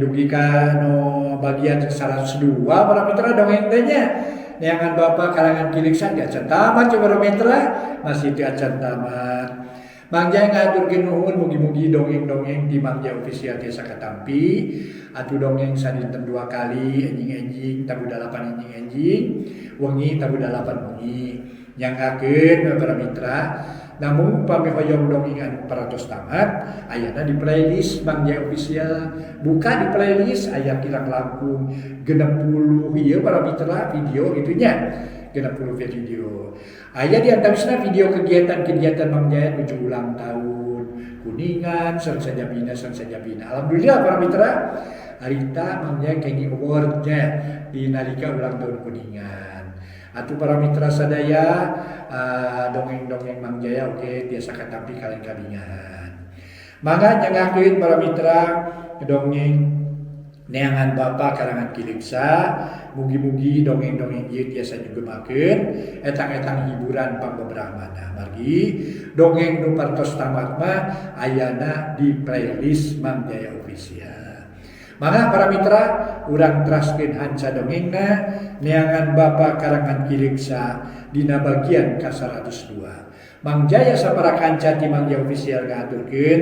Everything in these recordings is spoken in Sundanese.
Dugi ka nu bagian 102 para mitra dongeng teh nya. Neangan Bapak karangan Ki Leuksa teu acan tamat ya para mitra, masih teu acan tamat. Mang Jaya ngahaturkeun nuhun mugi-mugi dongeng-dongeng ti Mang Jaya Official tiasa katampi atuh dongeng sadinten dua kali enjing-enjing tabuh dalapan enjing-enjing wengi tabuh dalapan wengi nyanggakeun we para mitra namun upami hoyong dongeng anu parantos tamat ayana di playlist Mang Jaya Official buka di playlist aya kirang langkung 60 ieu para mitra video kitu nya 60 video. Aya di antawisna video kegiatan-kegiatan Mang Jaya nuju ulang tahun Kuningan sareng sajabina sareng sajabina. Alhamdulillah para mitra harita Mang Jaya kenging awardnya di nalika ulang tahun Kuningan. Atuh para mitra sadaya dongeng-dongeng Mang Jaya oge tiasa katampi kalian kabingan. Mangga nyanggakeun para mitra dongeng Neangan Bapa karangan Ki Leuksa, mugi-mugi dongeng-dongeng ieu tiasa nyugemakeun etang-etang hiburan pangbeberahmana. Margi dongeng nu parantos tamat mah ayana di playlist Mang Jaya Official. Mangga para mitra urang teraskeun hanca dongengna Neangan Bapa karangan Ki Leuksa dina bagian ka-102. Mang Jaya sapara kanca ti Mang Jaya Official ngahaturkeun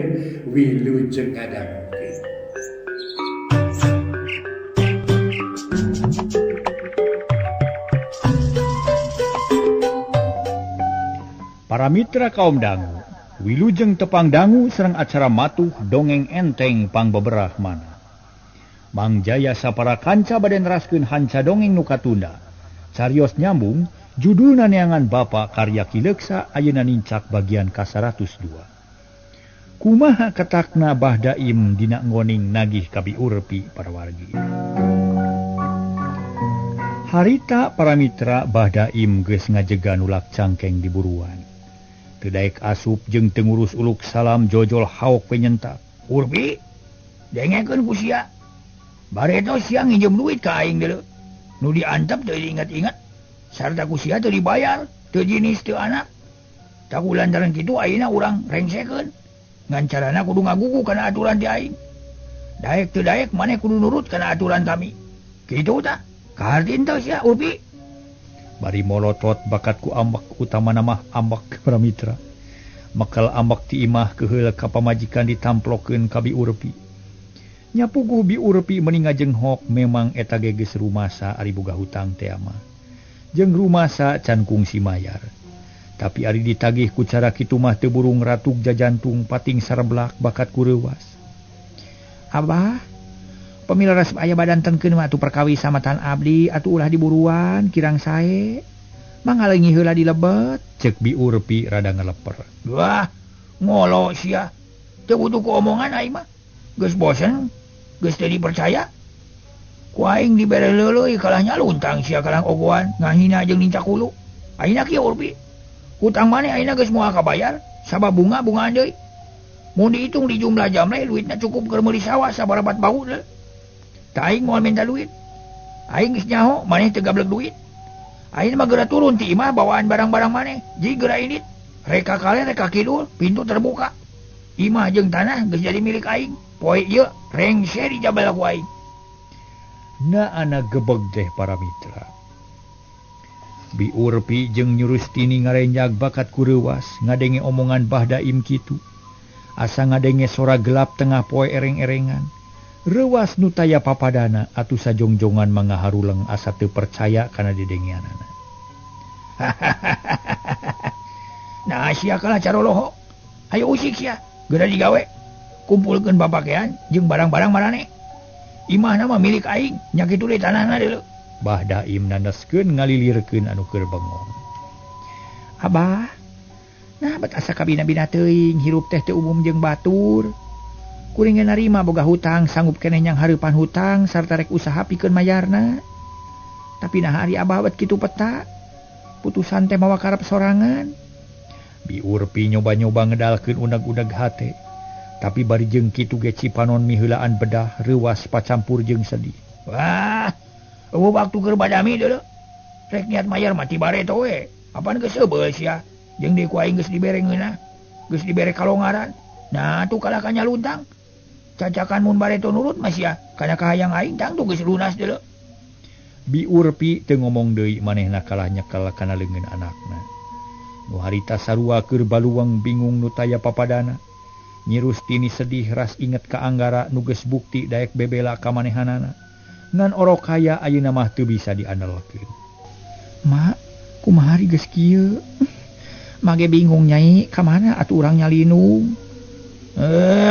wilujeng ngadangukeun. Para mitra kaum dangu, wilujeng tepang dangu sareng acara matuh dongeng enteng pangbeberahmana. Mang Jaya sapara kanca bade neraskeun hanca dongeng nu katunda. Carios nyambung, judulna Neangan Bapa karya Ki Leuksa ayeuna nincak bagian ka-102. Kumaha ketakna Bah Daim dina ngoning nagih ka Bi Urpi para wargi. Harita para mitra Bah Daim geus ngajega nulak cangkeng di buruan. Teu daek asup jeung teu ngurus uluk salam jojol haok we nyentak. Urpi, dengekeun ku sia. Bareto sia nginjem duit ka aing deuleu. Nu diantep teu diingat-ingat, sarta ku sia teu dibayar, teu jinis teu anak. Tak lantaran kitu ayeuna urang rengsekeun. Ngan carana kudu ngagugu kana aturan ti aing. Daek teu daek maneh kudu nurut kana aturan kami. Kitu tah. Kaharti teu sia Urpi. Bari molotot bakat ku ambek utamana mah ambek para mitra. Makal ambek ti imah keheul ka pamajikan ditamplokeun ka Bi Urpi. Nya puguh Bi Urpi meni ngajenghok memang eta ge geus rumasa ari boga hutang teh mah. Jeung rumasa can kungsi mayar. Tapi ari ditagih ku cara kitu mah teu burung ratug jajantung pating sareblak bakat ku reuwas. Abah, pamila resep aya badan tengkeun mah atuh perkawis samatan abdi atuh ulah diburuan kirang sae. Mangaleungi heula di lebet, cek Bi Urpi rada ngaleper. Wah, ngolo sia. Teu butuh ku omongan aing mah. Geus bosen, geus teu dipercaya. Ku aing dibere leuleuy kalah nyaluntang sia kalah ogoan ngahina jeung nincak hulu. Ayeuna kieu Urpi. Hutang maneh ayeuna geus moal kabayar, sabab bunga-bungaan deui. Mun dihitung di jumlah jamleh duitna cukup keur meuli sawah sabarabat bau deui. Ta aing moal minta duit. Aing geus nyaho maneh teu gablek duit. Aing mah geura turun ti imah bawaan barang-barang maneh. Ji geura indit. Reka kaler reka kidul, pintu terbuka. Imah jeung tanah geus jadi milik aing. Poe ieu rengse dijabel ku aing. Na ana gebeg teh para mitra. Bi Urpi jeung Nyurustini ngarenjag bakat ku reuwas ngadenge omongan Bah Daim kitu. Asa ngadenge sora gelap tengah poe ereng-erengan. Reuwas nu taya papadana atuh sajongjongan mangaharuleng asa teu percaya kana didengeanana. Nah sia kalah caroloho. Hayu usik sia, geura digawe. Kumpulkeun babakean jeung barang-barang marane. Imahna mah milik aing, nya kitu deui tanahna deuleu. Bah Daim nandaskeun ngalilirkeun anu keur bengong. Abah, nah bet asa kabina-bina teuing hirup teh teu umum jeung batur. Kuring ge narima boga hutang sanggup keneh nyang hareupan hutang sarta rek usaha pikeun mayarna. Tapi nah ari abah bet kitu peta. Putusan teh mawa karep sorangan. Bi Urpi nyoba-nyoba ngedalkeun unag-unag hate. Tapi bari jeung kitu ge cipanon miheulaan bedah reuwas pacampur jeung sedih. Wah, eueuh waktu keur badami deuleu. Rek niat mayar mah ti bareto we. Apan geus seubeul sia. Jeung deui ku aing geus dibere ngeunah. Geus dibere kalongaran. Nah, atuh kalah ka nyaluntang. Cacakan mun bareto nurut mah sia kana kahayang aing tangtu geus lunas deuleu. Bi Urpi teu ngomong deui manehna kalah nyekel kana leungeun anakna. Nu harita sarua keur baluang bingung nu taya papadana. Nyi Rustini sedih ras inget ka Anggara nu geus bukti daek bebela ka manehanana. Ngan orok kaya ayeuna mah teu bisa diandelkeun. Mak, kumaha ari geus kieu? Mage bingung nyai, ka mana atuh urang nyalinung?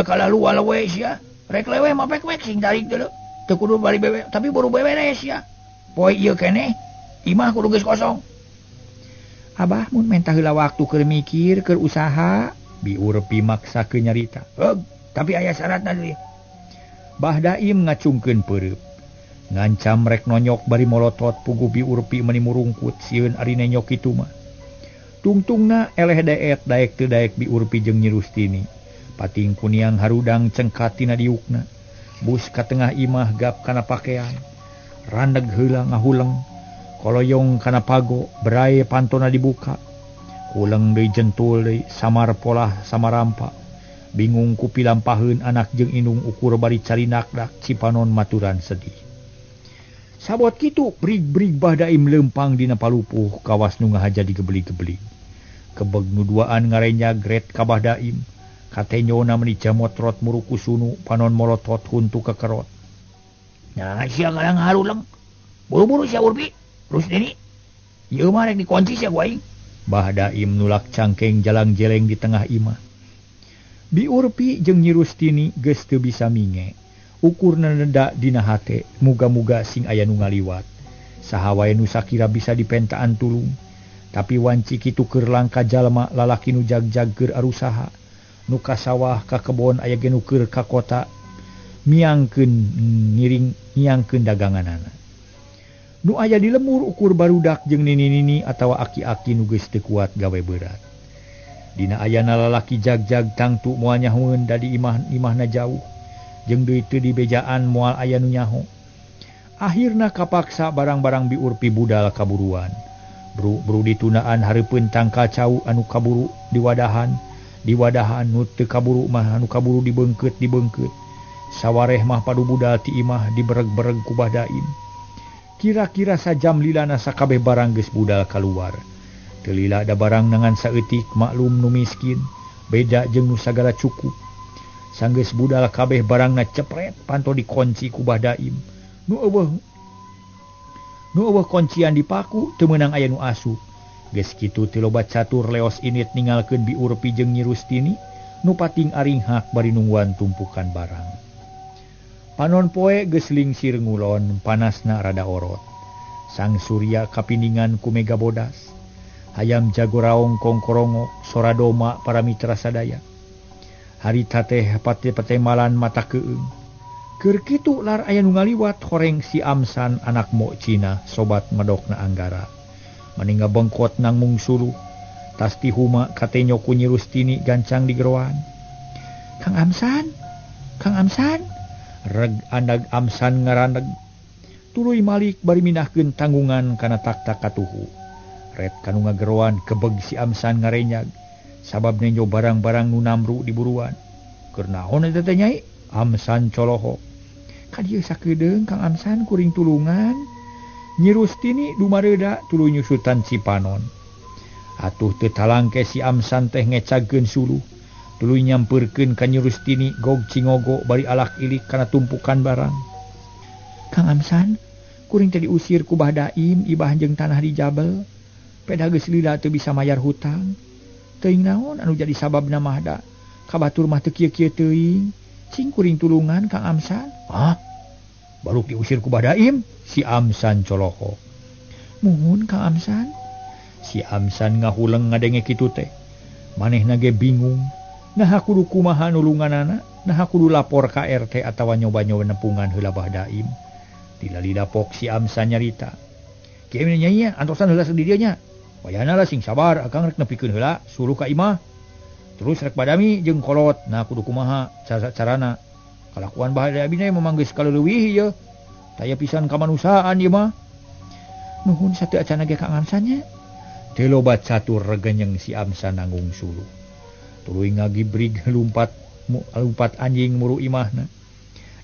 Kalalu we sia. Rek lewe mah pek wek sing tarik deuleu. Teu kudu bari bewe, tapi buru beberes sia. Poe ieu keneh, imah kudu geus kosong. Abah mun menta heula waktu keur mikir, keur usaha, Bi Urpi maksa keur nyarita. Heug, tapi aya syaratna deui. Bah Daim ngacungkeun peureup. Ngancam rek nonyok bari molotot pugu Bi Urpi meuni murungkut sieun ari nenyok kitu mah. Tungtungna eleh deet daek teu daek Bi Urpi jeung Nyi Rustini. Pating kuniang harudang cengkat tina diukna. Bus ka tengah imah gap kana pakean. Randeg heula ngahuleng. Koloyong kana pago, berai pantona dibuka. Huleng deui jentul deui, samar polah samarampa. Bingung ku pilampaheun anak jeung indung ukur bari carinakdak cipanon maturan sedih. Sabot kitu brig-brig Bah Daim leumpang dina palupuh kawas nu ngahaja digebelig-gebelig. Kebeg nu duaan ngarenyag ret ka Bah Daim. Katenyona meuni jamotrot muruku sunu panon molotot huntu kekerot. Nah sia kalang haruleng. Buru-buru sia Urpi. Rustini. Ieu mah rek dikunci sia ku aing. Bah Daim nulak cangkeng jalang-jeleng di tengah imah. Bi Urpi jeung Nyi Rustini geus teu bisa minge. Ukurna neda dina hate, muga-muga sing aya nu ngaliwat. Saha wae nu sakira bisa dipentaan tulung. Tapi wanci kitu keur langka jalma lalaki nu jagjag keur arusaha. Nu ka sawah ka kebon aya ge nu keur ka kota miangkeun ngiring miangkeun daganganana. Nu aya di lemur ukur barudak jeung nini-nini atawa aki-aki nu geus teu kuat gawe berat. Dina ayana lalaki jagjag tangtu moal nyahoeun da di imah-imahna jauh. Jeung deui teu dibejaan moal aya nu nyaho. Akhirna kapaksa barang-barang Bi Urpi budal kaburuan. Bru-bru ditunaan hareupeun tangkal cau anu kaburu diwadahan. Diwadahan nu teu kaburu mah anu kaburu dibeungkeut. Sawareh mah padu budal ti imah dibereg-bereg ku Bah Daim. Kira-kira sajam lilana sakabeh barang geus budal kaluar. Teu lila da barang nangan saeutik maklum nu miskin, beda jeung nu sagala cukup. Sanggeus budal kabeh barangna cepret panto dikunci ku Bah Daim. Nu eueuh kuncian dipaku teu meunang aya nu asup. Geus kitu teu loba catur leos init ningalkeun Bi Urpi jeung Nyi Rustini nu pating aringhak bari nungguan tumpukan barang. Panon poe geus lingsir ngulon, panasna rada orot. Sang surya kapindingan ku mega bodas. Hayam jago raong kongkorongok, sora doma para mitra sadaya. Harita teh pate-patemalan mata keung. Keur kitu lar aya nu ngaliwat horeng si Amsan anak mok Cina sobat medokna Anggara. Mani ngabengkot nang mungsuluh. Tas ti huma katenyo ku Nyi Rustini gancang digeroan. Kang Amsan, Kang Amsan. Reg andag Amsan ngaraneg. Tuluy malik bari minahkeun tanggungan kana taktak katuhu. Ret kanu ngageroan kebeg si Amsan ngarenyag. Sabab nenjo barang-barang nu namru di buruan. Keur naon eta teh nyai? Amsan colohok. Ka dieu sakedeung Kang Amsan kuring tulungan. Nyi Rustini dumareuda tuluy nyusutan cipanon. Atuh teu talangke si Amsan teh ngecagkeun suluh. Tuluy nyampeurkeun ka Nyi Rustini gog cingogo bari alak ilik kana tumpukan barang. Kang Amsan, kuring teh diusir ku Bah Daim ibah jeung tanah di jabel. Peda geus lila teu bisa mayar hutang. Teuing naon anu jadi sababna mah da. Ka batur mah teu kieu-kieu teuing. Cing kuring tulungan Kang Amsan. Hah? Baluk diusir ku Bah Daim? Si Amsan colohok. Muhun Kang Amsan. Si Amsan ngahuleng ngadenge kitu teh. Manehna ge bingung. Naha kudu kumaha nulunganana, naha kudu lapor ka RT atawa nyoba-nyoba nepungan heula Bah Daim. Tilali dapok si Amsan nyarita. Kieu nyai nya antosan heula di dieu nya. Wayahna lah sing sabar akang rek nepikeun heula suluh ka imah. Terus rek badami jeung kolot. Nah kudu kumaha carana. Kalakuan Bah Daim teh memang geus kaleuwih ieu. Taya pisan kamanusiaan ieu mah. Nuhun satu acana ge Kang Amsan nya. Teu loba catur regenyeng si Amsan nanggung suluh. Tuluy ngagibrig lumpat lumpat anjing muru imahna.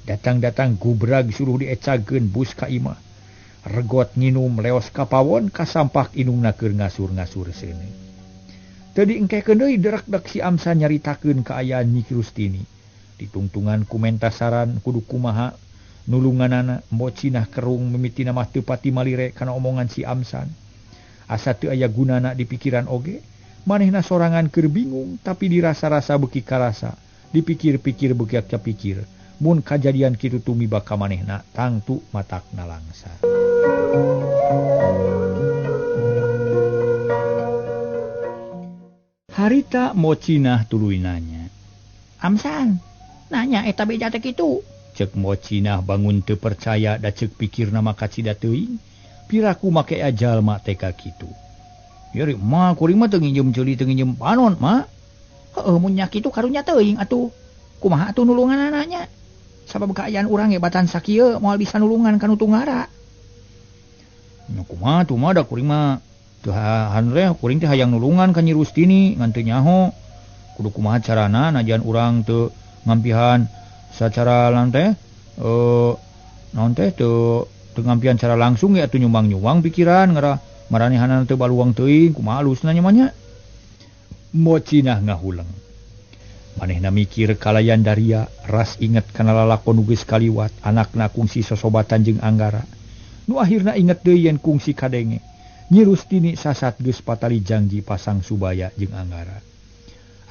Datang-datang gubrag suruh diecagkeun bus ka imah. Regot nginum leos ka pawon kasampak inungna keur ngasur-ngasur seuneu. Teu diengkekeun deui derekdek si Amsan nyaritakeun kaayaan Nyi Rustini. Ditungtungan ku mentasaran kudu kumaha nulunganana Mocinah kerung mimitina mah teu pati malire kana omongan si Amsan. Asa teu aya gunana di pikiran oge, manehna sorangan keur bingung tapi dirasa-rasa beuki karasa, dipikir-pikir beuki kapikir. Mun kajadian kitu tumiba ka manehna tangtu matakna langsa. Harita Mocinah tuluy nanya. Amsan, nanya eta beja teh kitu. Cek Mocinah bangun teu percaya da cek pikirna mah kacida teuing, piraku make jalma teh ka kitu. Yeuh mah kuring mah teu nginjem ceuli teu nginjem panon mah. Heueuh mun nya kitu karunya teuing atuh. Kumaha atuh nulunganana nya? Sabab kaayaan urang ge batan sakieu moal bisa nulungan ka nu tunggara. Nya kumaha tuh mah da kuring mah teu hanreh kuring teh hayang nulungan ka Nyi Rustini ngan teu nyaho. Kudu kumaha carana najan urang teu ngampihan sacara lan teh naon teh teu ngampihan cara langsung ge atuh nyumbang-nyumbang pikiran ngarah maranehanana teu baluang teuing kumaha alusna nya mah nya. Mocinah ngahuleng. Manehna mikir kalayan daria ras inget kana lalakon nu geus kaliwat anakna kungsi sosobatan jeung Anggara. Nu akhirna inget deui yen kungsi kadenge. Nyi Rustini sasat geus patali janji pasang subaya jeung Anggara.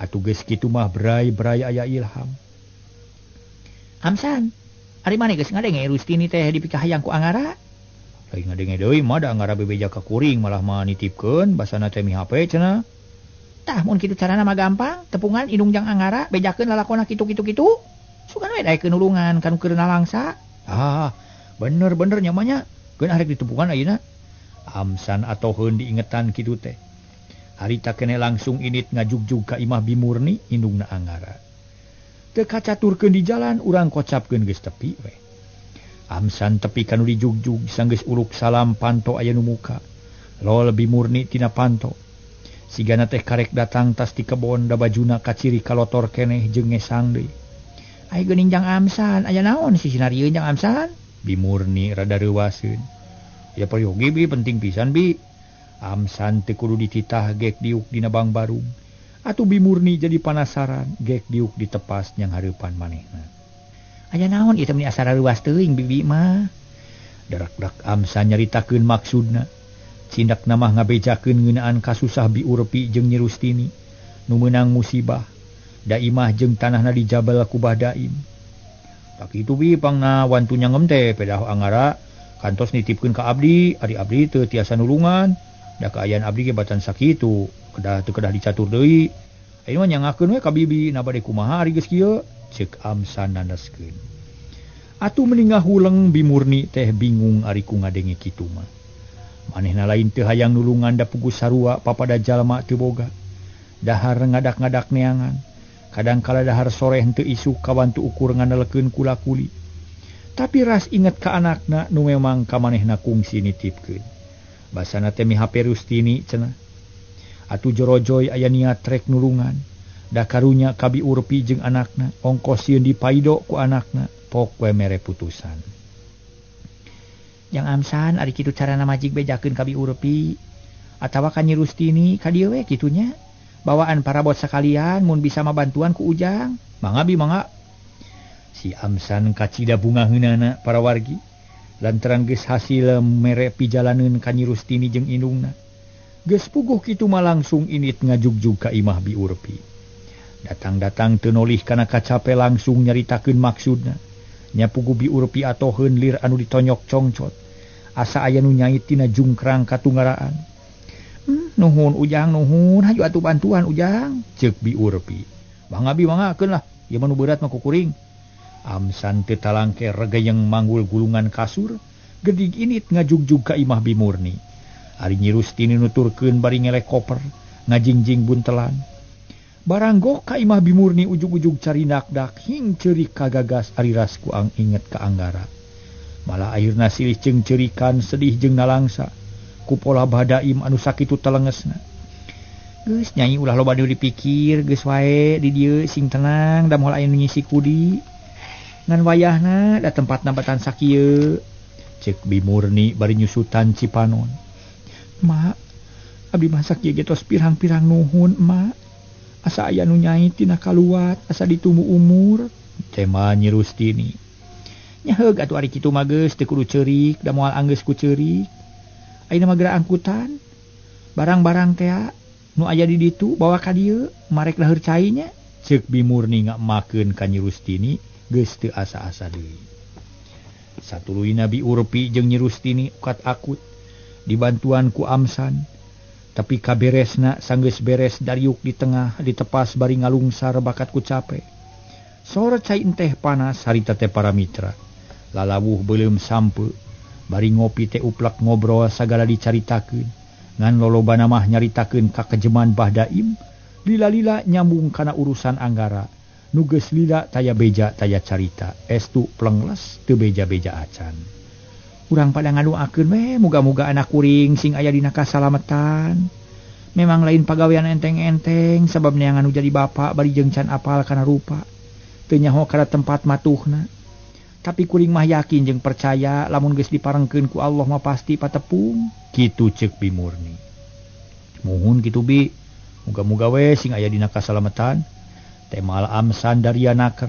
Atuh geus kitu mah berai-berai aya ilham. Amsan, ari maneh geus ngadenge Rustini teh dipikahayang ku Anggara? Lain ngadenge deui mah da Anggara bebeja ka kuring malah mah nitipkeun basana teh mi HP cenah. Tah mun kitu carana mah gampang, tepungan indung jang Anggara bejakeun lalakona kitu-kitu kitu. Sugan we daekeun nulungan ka nu keur nalangsa. Ah, bener-bener nya mah nya. Keun arek ditepungan ayeuna. Amsan atoheun diingetan kitu teh. Harita kene langsung init ngajugjug ka imah Bimurni indungna Anggara. Teu kacaturkeun di jalan urang kocapkeun geus tepi we. Amsan tepi ka nu dijugjug sanggeus uruk salam panto aya nu muka. Lol Bimurni tina panto. Sigana teh karek datang tas di kebon da bajuna kaciri kalotor keneh jeung ngesang deui. Ai geuning jang Amsan, aya naon si sinarieun jang Amsan? Bimurni rada reuaseun. Ya peryogi bi penting pisan bi. Amsan teu kudu dititah gek diuk dina bangbarung. Atuh Bimurni jadi panasaran gek diuk ditepas nyang hareupan manehna. Aya naon ieu teh meni asa reuas teuing bibi mah. Darak-dak Amsan nyaritakeun maksudna. Cindak namah ngabejakeun ngeunaan kasusah Bi Urpi jeung Nyi Rustini nu meunang musibah. Da imah jeung tanahna dijabel ku Bah Daim. Tak kitu bi pangna wantu nyangem teh pedah Anggara kantos nitipkeun ka abdi, ari abdi teu tiasa nulungan. Da kaayaan abdi ge batan sakitu, kedah teu kedah dicatur deui. Ayeuna mah nyangakeun we ka bibi, na bade kumaha ari geus kieu? Ceuk Amsan nandaskeun. Atuh meni ngahuleng Bimurni teh bingung ari ku ngadenge kitu mah. Manehna lain teu hayang nulungan da pugu sarua papada jalma teu boga. Dahar ngadak-ngadak neangan. Kadang kala dahar sore henteu isuk kawantu ukur ngandelkeun kula-kuli. Tapi ras inget ka anakna nu memang ka manehna kungsi nitipkeun. Basana teh mi HP Rustini cenah. Atuh jorojoy aya niat rek nulungan. Da karunya ka Bi Urpi jeung anakna, ongkos sieun dipaido ku anakna, pok we mere putusan. Jang Amsan ari kitu carana majik bejakeun ka Bi Urpi atawa ka Nyi Rustini ka dieu we kitunya. Bawaan parabot sakalian mun bisa mah bantuan ku Ujang. Mangga bi mangga. Si Amsan kacida bungaheunana para wargi lantaran geus hasil mere pijalaneun ka Nyi Rustini jeung indungna. Geus puguh kitu mah langsung init ngajugjug ka imah Bi Urpi. Datang-datang teu nolih kana kacape langsung nyaritakeun maksudna. Nya puguh Bi Urpi atoheun lir anu ditonyok congcot. Asa aya nu nyait tina jungkrang katunggaraan. Nuhun Ujang nuhun, hayu atuh bantuan Ujang. Ceuk Bi Urpi. Mangga bi mangga keun lah, ieu mah nu berat mah ku kuring. Amsan teu talangke regeyeng manggul gulungan kasur, gedig init ngajugjug ka imah Bimurni. Ari Nyi Rustini nuturkeun bari ngelek koper, ngajingjing buntelan. Baranggok ka imah Bimurni ujug-ujug carinakdak hing ceurik kagagas ari ras ku ang inget ka Anggara. Malah akhirna silih ceungceurikan sedih jeung nalangsa ku pola Bah Daim anu sakitu telengesna. Geus nyai ulah loba deui dipikir, geus wae di dieu sing tenang da moal aya nu nyisi kudi. Ngan wayahna da tempatna batan sakieu. Cek Bi Murni bari nyusutan Cipanon. Mak, abdi masak ieu ge tos pirang-pirang nuhun, Mak. Asa aya nu nyai tina kaluat, asa ditumbu umur. Tema Nyi Rustini. Nyaheug atuh ari kitu mah geus teu kudu ceurik, da moal anggeus ku ceurik. Ayeuna mah geura angkutan. Barang-barang tea nu aya di ditu bawa ka dieu, marek daheur cai nya. Ceuk Bi Murni ngamakeun ka Nyi Rustini geus teu asa-asa deui. Satuluyna Bi Urpi jeung Nyi Rustini ukat akut dibantuan ku Amsan. Tapi kaberesna sanggeus beres dariuk di tengah ditepas bari ngalungsar bakat ku cape. Sore cai teh panas harita teh para mitra. Lalawuh beuleum sampe bari ngopi teh uplak ngobrol sagala dicaritakeun. Ngan lolobana mah nyaritakeun ka kejeman Bah Daim, lila-lila nyambung kana urusan Anggara. Nu geus lila taya beja taya carita, estu plengles teu beja-beja acan. Urang pada ngadoakeun we muga-muga anak kuring sing aya dina kasalametan. Memang lain pagawean enteng-enteng sabab neangan nu jadi bapa bari jeung can apal kana rupa. Teu nyaho kana tempat matuhna. Tapi kuring mah yakin jeung percaya lamun geus diparengkeun ku Allah mah pasti patepung. Kitu ceuk Bi Murni. Muhun kitu Bi, muga-muga we sing aya dina kasalametan. Temal Amsan daria naker.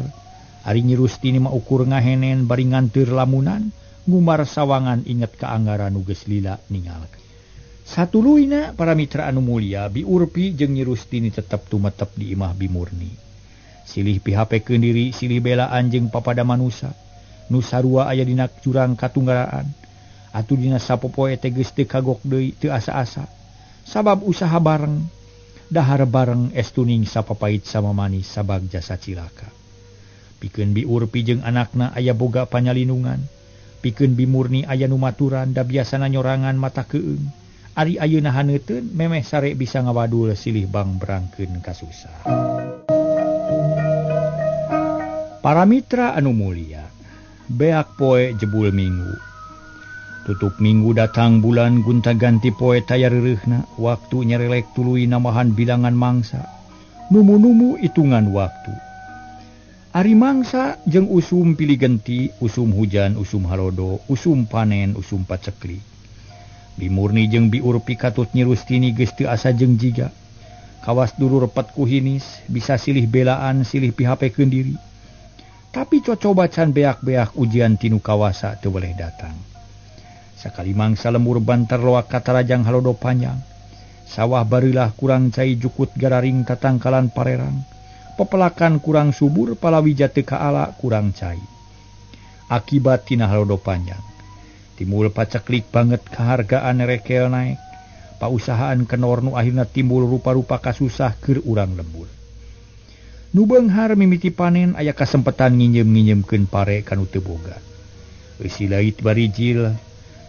Ari Nyi Rustini mah ukur ngahenen bari nganteur lamunan. Ngumar sawangan inget ka Anggara nu geus lila ningalkeun. Satuluyna para mitra anu mulia, Bi Urpi jeung Nyi Rustini tetep tumetep di imah Bi Murni. Silih pihapekeun diri, silih belaan jeung papada manusa. Nu sarua aya dina jurang katunggaraan. Atuh dina sapopoe teh geus teu kagok deui, teu asa-asa. Sabab usaha bareng, dahar bareng estuning sapapait sama manis sabag jasa cilaka. Pikeun Bi Urpi jeung anakna aya boga panyalindungan. Pikeun Bi Murni aya nu maturan da biasana nyorangan mata keung. Ari ayeuna haneuteun memeh sare bisa ngawadul silih bang berangkeun kasusah. Para mitra anu mulia, beak poe jebul minggu. Tutup minggu datang bulan gunta-ganti poe taya reureuhna, waktu nyerelek tuluy nambahan bilangan mangsa. Numu-numu hitungan waktu. Ari mangsa jeung usum pilih genti, usum hujan, usum halodo, usum panen, usum paceklik. Bi Murni jeung Bi Urpi katut Nyi Rustini geus teu asa jeung jiga. Kawas dulur repet ku hinis, bisa silih belaan, silih pihapekeun diri. Tapi cocoba can beak-beak ujian tinu kawasa teu boleh datang. Sakali mangsa lembur bantar loak katarajang halodo panjang. Sawah bareulah kurang cai jukut gararing tatangkalan parerang. Pepelakan kurang subur palawija teu kaala kurang cai. Akibat tina halodo panjang. Timbul paceklik banget kahargaan rekel naik. Pausahaan kenor nu akhirna timbul rupa-rupa kasusah keur urang lembur. Nu beunghar mimiti panen aya kasempetan nginjem-nginjemkeun pare ka nu teu boga. Eusi lait barijil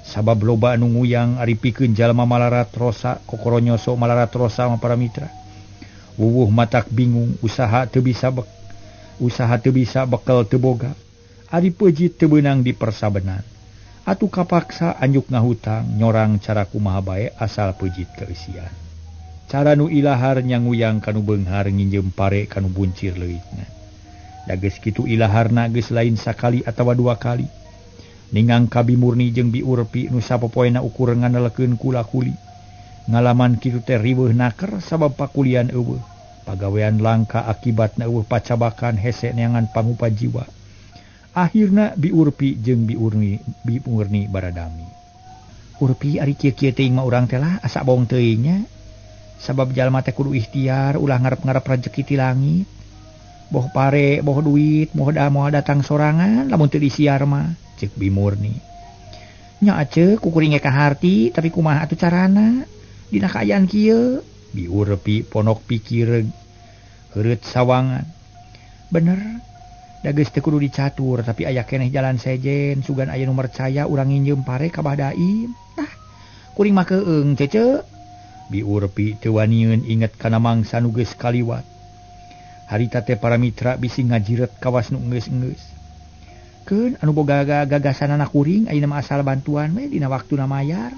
sabab loba anu nguyang ari pikeun jalma malarat rosa kokoronyoso malarat rosa mah para mitra. Wuwuh matak bingung usaha teu bisa usaha teu bisa bekel teu boga. Ari peujit teu beunang dipersabenan. Atuh kapaksa anjuk ngahutang nyorang cara kumaha bae asal peujit keeusian. Cara nu ilahar nyanguyang kanu beunghar nginjem pare kanu buncir leuitna. Da geus kitu ilaharna geus lain sakali atawa dua kali. Ningang ka Bi Murni jeung Bi Urpi nu sapopoena ukur nganelekeun kula-kuli. Ngalaman kitu teh riweuh naker sabab pakulian eueuh. Pagawean langka akibatna eueuh pacabakan hese neangan pangupa jiwa. Akhirna Bi Urpi jeung Bi Murni baradami. Urpi ari kieu-kieu teuing mah urang teh lah asa bohong teuing nya. Sabab jalma teh kudu ikhtiar ulah ngarep-ngarep rejeki ti langit. Boh pare, boh duit, moh da moal datang sorangan lamun teu disiar mah, ceuk Bi Murni. Nya aceuk ku kuring ge kaharti tapi kumaha atuh carana? Dina kaayaan kieu, Bi Urpi ponok pikir heureut sawangan. Bener, da geus teu kudu dicatur tapi aya keneh jalan sejen sugan aya nu mercaya urang nginjeum pare ka Bah Daim. Tah, kuring mah keung cece. Bi Urpi teu wanieun inget kana mangsa nu geus kaliwat. Harita teh para mitra bisi ngajiret kawas nu enggeus-enggeus. Keun anu boga gagasanana kuring ayeuna mah asal bantuan we dina waktuna mayar.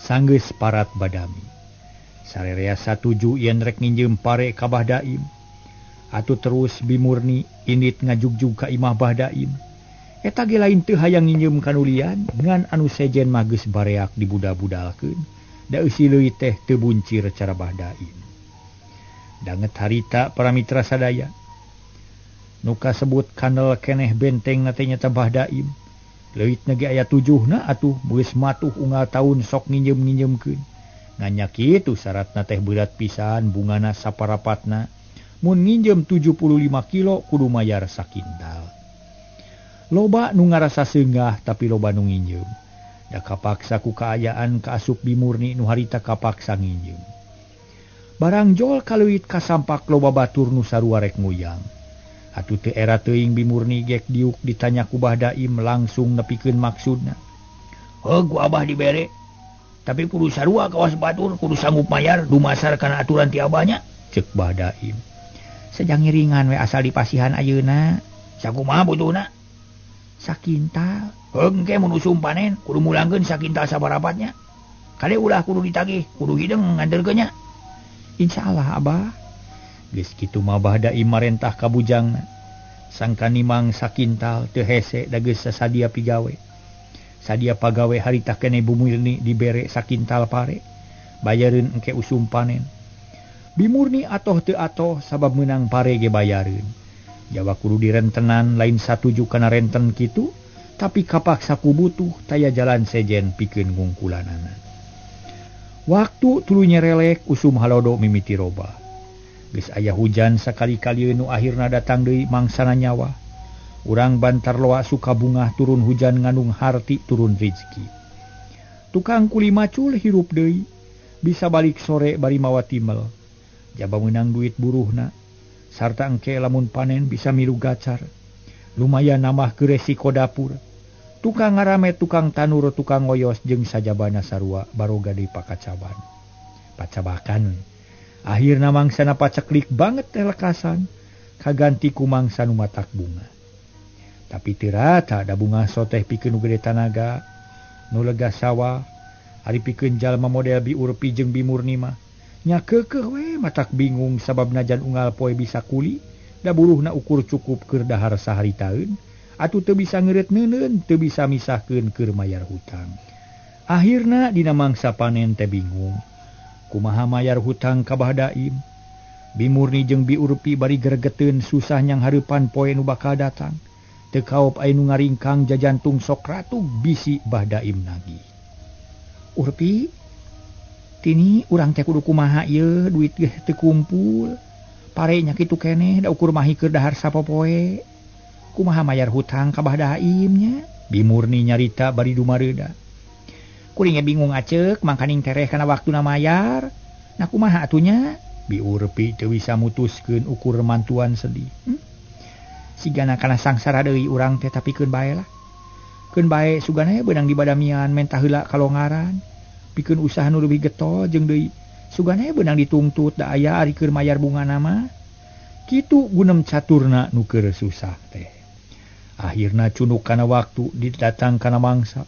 Sanggeus parat badami. Sarerea satuju yen rek nginjem pare ka Bah Daim. Atuh terus Bimurni indit ngajugjug ka imah Bah Daim. Eta ge lain teu hayang nginjem kanulian ngan anu sejen mah geus bareak dibuda-budalkeun. Da eusi leuit teh teu buncir cara Bah Daim. Danget harita para mitra sadaya. Nu kasebut kanel keneh benteng na teh nyata Bah Daim. Leuitna ge aya 7na atuh geus matuh unggal taun sok nginjem-nginjemkeun. Ngan nya kitu syaratna teh berat pisan bungana saparapatna. Mun nginjem 75 kilo kudu mayar sakintal. Loba nu ngarasa seungah tapi loba nu nginjem. Da kapaksa ku kaayaan kaasup Bimurni nu harita kapaksa nginjem. Barang jol kaleuit kasampak loba batur nu sarua rek nguyang. Atuh teu era teuing Bimurni gek diuk ditanya ku Bah Daim langsung nepikeun maksudna. Heuh ku abah dibere. Tapi kudu sarua kawas batur kudu sanggup mayar dumasar kana aturan ti abahnya. Ceuk Bah Daim. Sejang ngiringan we asal dipasihan ayeuna. Sakumaha butuhna? Sakintal. Heuh engke mun usum panen kudu mulangkeun sakintal sabarapatnya. Kade ulah kudu ditagih, kudu hideung nganterkeun nya. Insyaallah abah. Geus kitu mah Bah Daim marentah ka bujangna. Sangka nimang sakintal teu hese da geus sasadia pigawe. Sadia pagawe harita keneh Bimurni dibere sakintal pare. Bayareun engke usum panen. Bimurni atoh teu atoh sabab meunang pare ge bayareun. Jawa kudu direntenan lain satuju kana renten kitu, tapi kapaksa ku butuh taya jalan sejen pikeun ngungkulanana. Waktu tuluy nyerelek usum halodo mimiti robah. Geus aya hujan sakali-kali nu akhirna datang deui mangsana nyawa. Urang Bantarloa suka bungah turun hujan ngandung harti turun rizki. Tukang kuli macul hirup deui, bisa balik sore bari mawa timel. Jaba meunang duit buruhna. Sarta engke lamun panen bisa milu gacar. Lumayan nambah ke resiko dapur. Tukang ngarame, tukang tanur, tukang ngoyos jeung sajabana sarua baroga deui pakacaban. Pacabakan. Akhirna mangsana paceklik banget teh lekasan. Kaganti ku mangsa nu matak bunga. Tapi teu rata da bunga soteh pikeun nu gede tanaga, nu lega sawah, ari pikeun jalma model Biurpi jeung Bimurni mah. Nya keukeuh we matak bingung sabab najan unggal poe bisa kuli, da buruhna ukur cukup keur dahar saharitaeun, atuh teu bisa ngeureut neuneun, teu bisa misahkeun keur mayar hutang. Akhirna dina mangsa panen teh bingung. Kumaha mayar hutang ka Bah Daim? Bimurni jeung Biurpi bari gregeteun susah nyang hareupan poe nu bakal datang. Teu kaop aya nu ngaringkang jajantung sok ratu bisi Bah Daim nagih. Urpi, tini urang teh kudu kumaha ieu duit geus teu kumpul. Pare nya kitu keneh da ukur mahi keur dahar sapopoe. Kumaha mayar hutang ka Bah Daim nya? Bimurni nyarita bari dumareuda. Kuring ge bingung aceuk mangkaning tereh kana waktuna mayar. Nah kumaha atuh nya? Biurpi teu bisa mutuskeun ukur mantuan sedih. Sigana kana sangsara deui urang teh tapi keun bae lah. Keun bae sugana beunang dibadamian mentah heula kalongaran. Pikeun usaha nu leuwih getol jeung deui sugana beunang ditungtut da aya ari keur mayar bungana mah. Kitu gunem caturna nu keur susah teh. Akhirna cunuk kana waktu didatang kana mangsa.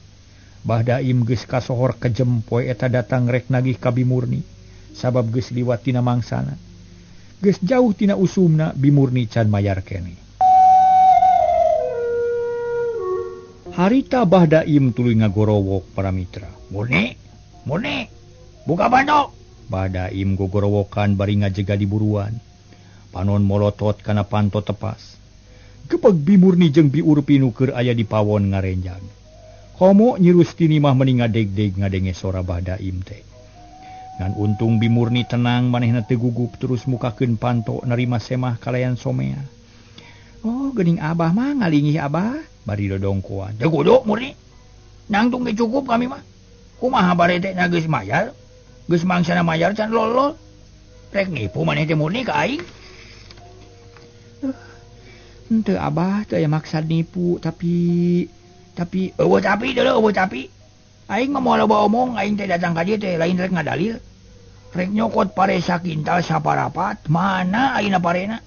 Bah Daim geus kasohor kejem poe eta datang rek nagih ka Bimurni sabab geus liwat tina mangsana. Geus jauh tina usumna Bimurni can mayar keneh. Harita Bah Daim tuluy ngagorowok para mitra. Murni, Murni, buka panto. Bah Daim gogorowokan bari ngajega di buruan. Panon molotot kana panto tepas. Gepeg Bimurni jeung Biurpi nu keur aya di pawon ngarenjang. Komo Nyi Rustini mah meni ngadegdeg ngadenge sora Bah Daim teh. Ngan untung Bimurni tenang manehna teu gugup terus mukakeun panto narima semah kalayan somea. Oh, geuning abah mah ngalingih abah bari dodongkoan. Teu kudu Murni. Nangtung ge cukup kami mah. Kumaha bare teh na geus mayar? Geus mangsana mayar can lolol. Rek nipu maneh teh Murni ka aing. Henteu abah teu aya maksad nipu tapi eueuh tapi deuleu eueuh tapi. Aing mah moal loba omong, aing teh datang ka dieu teh lain rek ngadalil. Rek nyokot pare sakintal saparapat, mana ayeuna parena?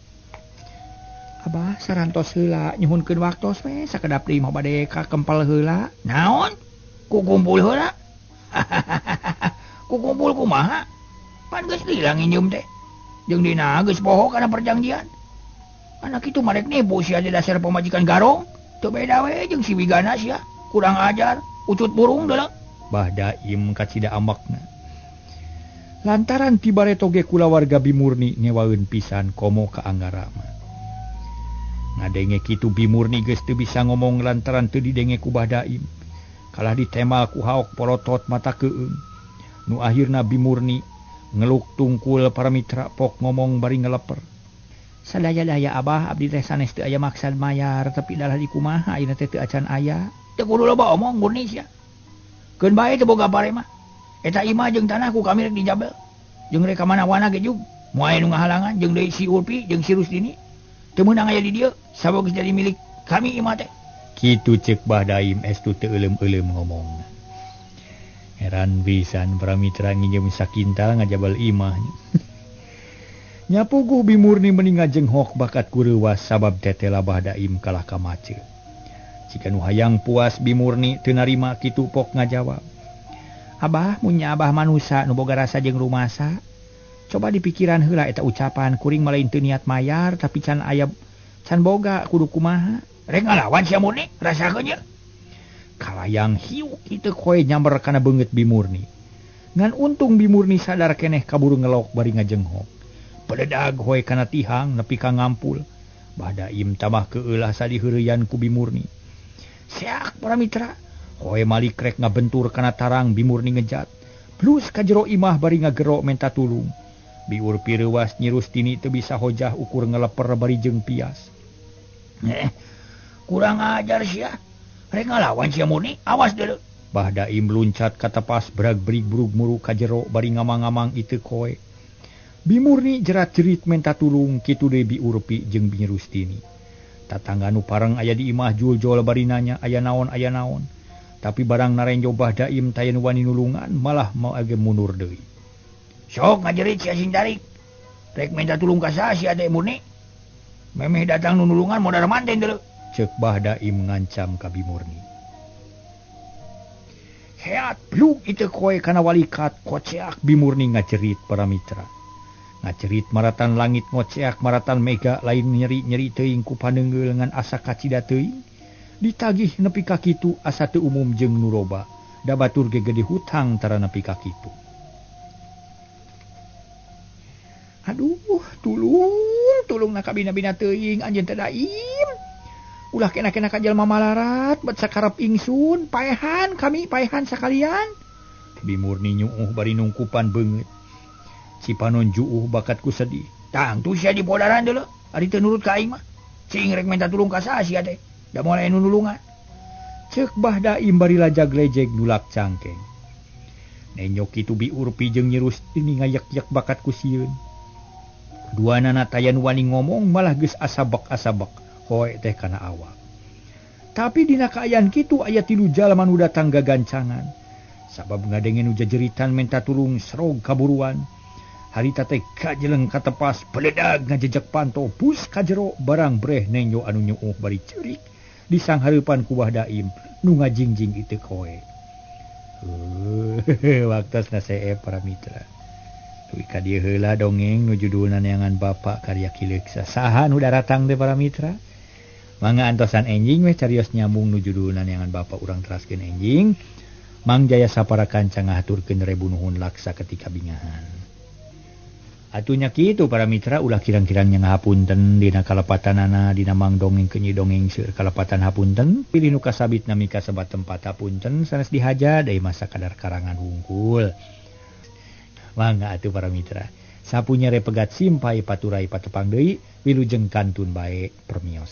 Abah sarantos heula nyuhunkeun waktos we sakedap deui mah bade ka kempel heula. Naon? Ku kumpul heula? Ku kumpul kumaha? Pan geus lila nginjem teh. Jeung dina geus poho kana perjanjian. Anak itu marek nipu sia di dasar pamajikan garong. Teu beda we jeung si Wigana sia. Kurang ajar, ucut burung deuleu. Bah Daim kacida ambakna. Lantaran ti bareto ge kulawarga Bimurni ngewaeun pisan komo ka Anggara mah. Ngadenge kitu Bimurni geus teu bisa ngomong lantaran teu didenge ku Bah Daim. Kalah ditemal ku haok polotot mata keueung. Nu akhirna Bimurni ngeluk tungkul para mitra pok ngomong bari ngeleper. Sadaya-daya abah abdi teh sanes teu aya maksad mayar tapi dalah di kumaha ayeuna teh teu acan aya. Teu kudu loba omong murni sia. Keun bae teu boga pare mah. Eta imah jeung tanah ku kami rek dijabel. Jeung rek ka mana-wana ge jug. Moal aya nu ngahalangan jeung deui si Urpi jeung si Rustini. Teu meunang aya di dieu sabab geus jadi milik kami imah teh. Kitu ceuk Bah Daim estu teu euleum-euleum ngomongna. Heran pisan para mitra nginjem sakintal ngajabal imah. Nyapuguh Bimurni meni ngajenghok bakat ku reuwas sabab tetela Bah Daim kalah ka mace. Jika nu hayang puas Bimurni teu narima kitu pok ngajawab. Abah munya abah manusa nu boga rasa jeung rumasa. Coba dipikiran heula eta ucapan kuring mah lain teu niat mayar tapi can aya can boga kudu kumaha. Rek ngalawan sia Murni rasakeun ye. Kalayang hiuk kitu koe nyamber kana beungeut Bimurni. Ngan untung Bimurni sadar keneh kaburu ngelok bari ngajenghok. Peledag hoe kana tihang nepi ka ngampul. Bah Daim tambah keeulah sadiheureyan ku Bimurni. Seak para mitra. Hoe malik rek ngabentur kana tarang Bimurni ngejat. Plus ka jero imah bari ngagero menta tulung. Biur pireuwas Nyi Rustini teu bisa hojah ukur ngeleper bari jeung pias. Kurang ajar sia. Rek ngalawan sia Murni, awas deuleu. Bah Daim luncat ka tepas brag-brig brug muru ka jero bari ngamang-ngamang ieu koe. Bimurni jerat-jerit menta tulung kitu deui Biurpi jeung Nyi Rustini. Tatangga nu pareng aya di imah juljol bari nanya aya naon aya naon. Tapi barang narenjo Bah Daim taya nu wani nulungan malah mau age mundur deui. Sok ngajerit sia sing tarik. Rek minta tulung ka saha sia teh Murni? Memeh datang nu nulungan modar manten deuleu. Ceuk Bah Daim ngancam ka Bimurni. Heat blug ieu koe kana walikat koceak Bimurni ngajerit para mitra. Ngajerit maratan langit ngoceak maratan mega lain nyeri-nyeri teuing ku paneunggeul ngan asa kacida teuing. Ditagih nepi ka kitu asa teu umum jeung nu loba. Da batur ge gede hutang tara nepi ka kitu. Aduh, tulung, tulung na kabina-bina teuing anjeun teh Daim. Ulah kena-kena ka jalma malarat bet sakarep ingsun, paehan kami paehan sakalian. Bimurni nyuuh bari nungkupan beungeut. Cipanon juuh bakat ku sedih. Tangtu sia dipodaran deuleu, ari teu nurut ka aing mah. Cing rek minta tulung ka saha sia teh? Da moal aya nu nulungan. Ceuk Bah Daim bari lajag-lejeg nulak cangkeng. Nenyok kitu Biurpi jeung Nyi Rustini ngayek-yek bakat ku sieun. Duanana taya nu wani ngomong malah geus asabek-asabek hoe teh kana awak. Tapi dina kaayaan kitu aya tilu jalma nu datang gagancangan. Sabab ngadenge nu jajeritan menta tulung serog kaburuan. Harita teh kajeleng katepas peledag ngajejek panto bus ka jero barang breh nenyo anu nyuuh bari ceurik disanghareupan ku Bah Daim nu ngajingjing ieu koe. Waktosna seep para mitra. Dugi ka dieu heula dongeng nu judulna Neangan Bapa karya Ki Leuksa. Saha nu daratang teh para mitra? Mangga antosan enjing weh carios nyambung nu judulna Neangan Bapa urang teraskeun enjing. Mang Jaya sapara kanca ngahaturkeun rebu nuhun laksa ketika bingahan. Atunya kitu para mitra ulah kirang-kirang nya ngahapunten dina kalepatanana dina mang dongeng keunyi dongeng seueur kalepatan hapunten pilih nu kasabit nami kasebat tempat hapunten sanes dihaja deui masa kadar karangan hungkul. Mangga atuh para mitra sapunya repegat simpai paturai patepang deui wilujeng kantun bae permios.